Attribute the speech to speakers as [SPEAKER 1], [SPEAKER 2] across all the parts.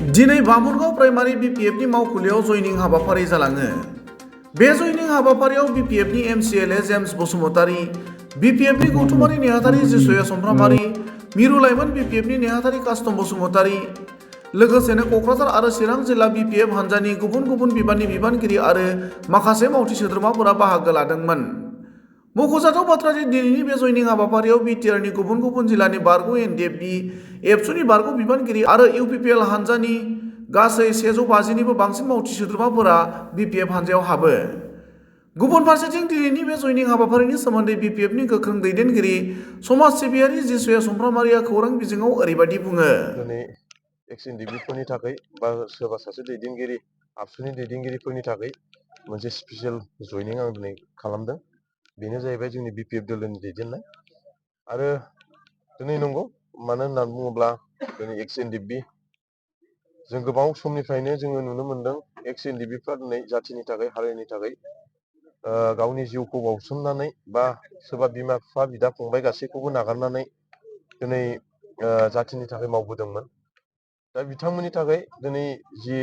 [SPEAKER 1] दिनै बामुरगाव प्राइमारि बिपिएफनि मावखुलियाव जयनिं हाबाफारि जालाङो। बे जयनिं हाबाफारियाव बिपिएफनि एमसिएलए जेम्स बसुमतारी, बिपिएफनि गौथुमारि नेहाथारि जिसुया समफ्रामारि, मिरु लाइमोन बिपिएफनि नेहाथारि कास्टम बसुमतारी, लोगोसेनो क'क्राझार आरो चिरां जिल्ला बिपिएफ हान्जानि गुबुन गुबुन बिबाननि बिबानगिरि आरो माखासे मावथि सोद्रोमाफोरा बाहागो लादोंमोन। मख'जाथाव बाथ्रा दि दिनैनि बे जयनिं हाबाफारियाव बिटिआरनि गुबुन गुबुन जिल्लानि बारग' एनडिएफबि, एबसुनि बारग' बिबानगिरि आरो इउपिपिएल हान्जानि गासै 150निबो बांसिन मावथि सोद्रोमाफोरा बिपिएफ हान्जायाव हाबो। गुबुन फारसेथिं दिनैनि बे जयनिं हाबाफारिनि सोमोन्दै बिपिएफनि गोख्रों दैदेनगिरि समाज सिबियारि जिसुया समफ्रामारिया खौरां बिजोङाव ओरैबायदि बुङो।
[SPEAKER 2] दिनै एक्स एनडिएफबिफोरनि थाखाय बा सोरबा सासे दैदेनगिरि आबसुनि दैदेनगिरिफोरनि थाखाय मोनसे स्पेसियेल जयनिं आं दिनै खालामदों। बेनो जाहैबाय जोंनि बिपिएफ दोलोनि दैदेननाय। आरो दिनै नंगौ, मानो होननानै बुङोब्ला दिनै एक्स एनडिएफबि जों गोबाव समनिफ्रायनो जोङो नुनो मोन्दों एक्स एनडिएफबिफ्रा दिनै जाथिनि थाखाय हारिनि थाखाय गावनि जिउखौ बावसोमनानै बा सोरबा बिमा बिफा बिदा फंबाय गासैखौबो नागारनानै दिनै जाथिनि थाखाय मावबोदोंमोन। दा बिथांमोननि थाखाय दिनै जि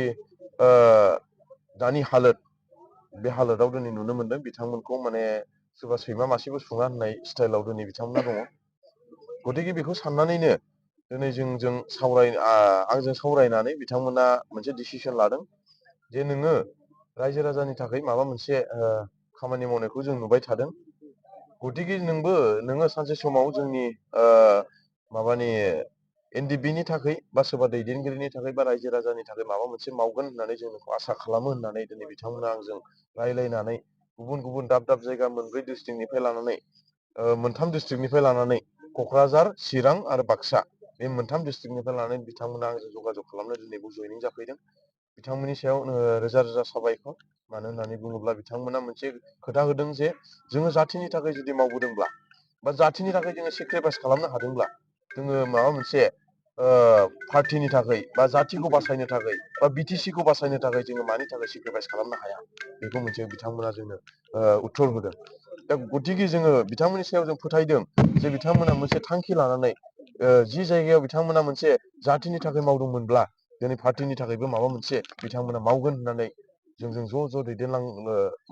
[SPEAKER 2] दानि हालोद, बे हालोदाव दिनै नुनो मोन्दों बिथांमोनखौ माने सोरबा सैमा मासेबो सुङा होननाय स्टाइलाव दिनै बिथांमोना दङ। गतिके बेखौ साननानैनो दिनै आंजों सावरायनानै बिथांमोना मोनसे डिसिसन लादों जे नोङो रायजो राजानि थाखाय माबा मोनसे खामानि मावनायखौ जों नुबाय थादों। गतिके नोङो सानसे समाव जोंनि माबानि एनडिएफबिनि थाखाय बा सोरबा दैदेनगिरिनि थाखाय बा रायजो राजानि थाखाय माबा मोनसे मावगोन होननानै जों नोंखौ आसा खालामो होननानै दिनै बिथांमोना आंजों रायलायनानै गुबुन गुबुन दाब दाब जायगा 4 डिस्ट्रिक्टनिफ्राय लानानै 3 डिस्ट्रिक्टनिफ्राय लानानै क'क्राझार, चिरां आरो बाक्सा, बे 3 डिस्ट्रिक्टनिफ्राय लानानै बिथांमोना आंजों जगाजग खालामनो दिनै जयनिं जाफैदों। बिथांमोननि सायाव रोजा रोजा साबायखर। मानो होननानै बुङोब्ला बिथांमोना मोनसे खोथा होदों जे जोङो जाथिनि थाखाय जुदि मावबोदोंब्ला बा जाथिनि थाखाय जोङो सेक्रिफाइस खालामनो हादोंब्ला जोङो माबा मोनसे पार्टिनि थाखाय बा जाथिखौ बासायनो थाखाय बा बिटिसिखौ बासायनो थाखाय जोङो मानि थाखाय सेक्रिफाइस खालामनो हाया, बेखौ मोनसे बिथांमोना जोंनो उत्तर होदों। दा गतिके जोङो बिथांमोननि सायाव जों फोथायदों जे बिथांमोना मोनसे थांखि लानानै जि जायगायाव बिथांमोना मोनसे जाथिनि थाखाय मावदोंमोनब्ला दिनै पार्टिनि थाखायबो माबा मोनसे बिथांमोना मावगोन होननानै जोंजों ज'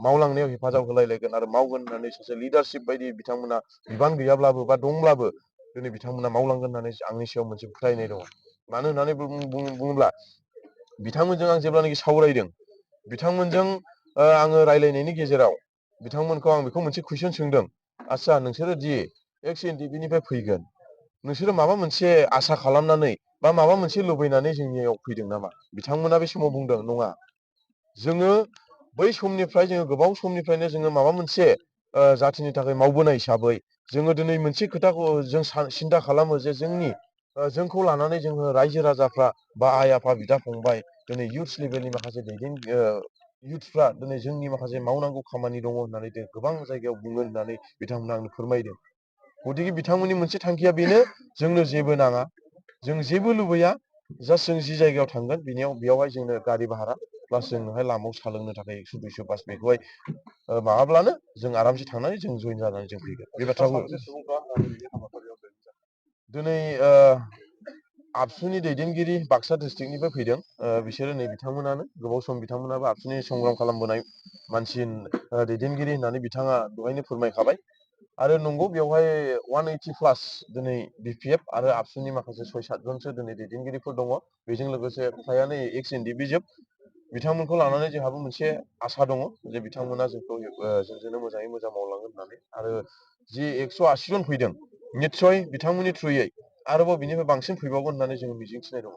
[SPEAKER 2] मावलांनायाव हेफाजाब होलायलायगोन आरो मावगोन होननानै सासे लिडारशिप बायदि बिथांमोना बिबान गैयाब्लाबो बा दंब्लाबो दिनै बिथांमोना मावलांगोन होननानै आंनि सायाव मोनसे फोथायनाय दङ। मानो होननानै बुङोब्ला बिथांमोनजों आं जेब्लानाखि सावरायदों, बिथांमोनजों आङो रायलायनायनि गेजेराव बिथांमोनखौ आं बेखौ मोनसे कुइसन सोंदों, आदसा नोंसोरो दि एक्स एनडिएफबिनिफ्राय फैगोन, नोंसोरो माबा मोनसे आसा खालामनानै बा माबा मोनसे लुबैनानै जोंनियाव फैदों नामा? बिथांमोना बे समाव बुंदों, नङा, जोङो बै समनिफ्राय जोङो गोबाव समनिफ्रायनो जोङो माबा मोनसे जाथिनि थाखाय मावबोनाय हिसाबै जोङो दिनै मोनसे खोथाखौ जों सिन्था खालामो जे जोंखौ लानानै जोङो रायजो राजाफ्रा बा आइ आफा बिदा फंबाय दिनै इयुथ्स लेभेलनि माखासे इयुथ्सफ्रा दिनै जोंनि माखासे मावनांगौ खामानि दङ होननानै गोबां जायगायाव बुङो होननानै बिथांमोना आंनो फोरमायदों। गतिके बिथांमोननि मोनसे थांखिया बेनो, जोंनो जेबो नाङा, जों जेबो लुबैया, जास्ट जों जि जायगायाव थांगोन बेयावहाय जोंनो गारि भारा प्लास जोंनोहाय लामायाव साहा लोंनो थाखाय 100-200 बास बेखौहाय माबाब्लानो जों आरामसे थांनानै जों जइन जानानै जों फैगोन। बे बाथ्राखौ दिनै आबसुनि दैदेनगिरि बाक्सा डिस्ट्रिक्टनिफ्राय फैदों, बिसोरो नै बिथांमोनानो गोबाव सम बिथांमोनाबो आबसुनि संग्राम खालामबोनाय मानसि दैदेनगिरि होननानै बिथाङा दहायनो फोरमायखाबाय। आरो नंगौ, बेवहाय 180 प्लास दिनै बिपिएफ आरो आबसुनि माखासे 6-7 जनसो दिनै दैदेनगिरिफोर दङ। बेजों लोगोसे फ्रायानो एक्स एनडिएफबि जोब। बिथांमोनखौ लानानै जोंहाबो मोनसे आसा दङ जे बिथांमोना जोंजोंनो मोजाङै मोजां मावलांगोन होननानै। आरो जि 180 जन फैदों, निस्सय बिथांमोननि थ्रुयै आरोबाव बिनिफ्राय बांसिन फैबावगोन होननानै जों मिजिंथिनाय दङ।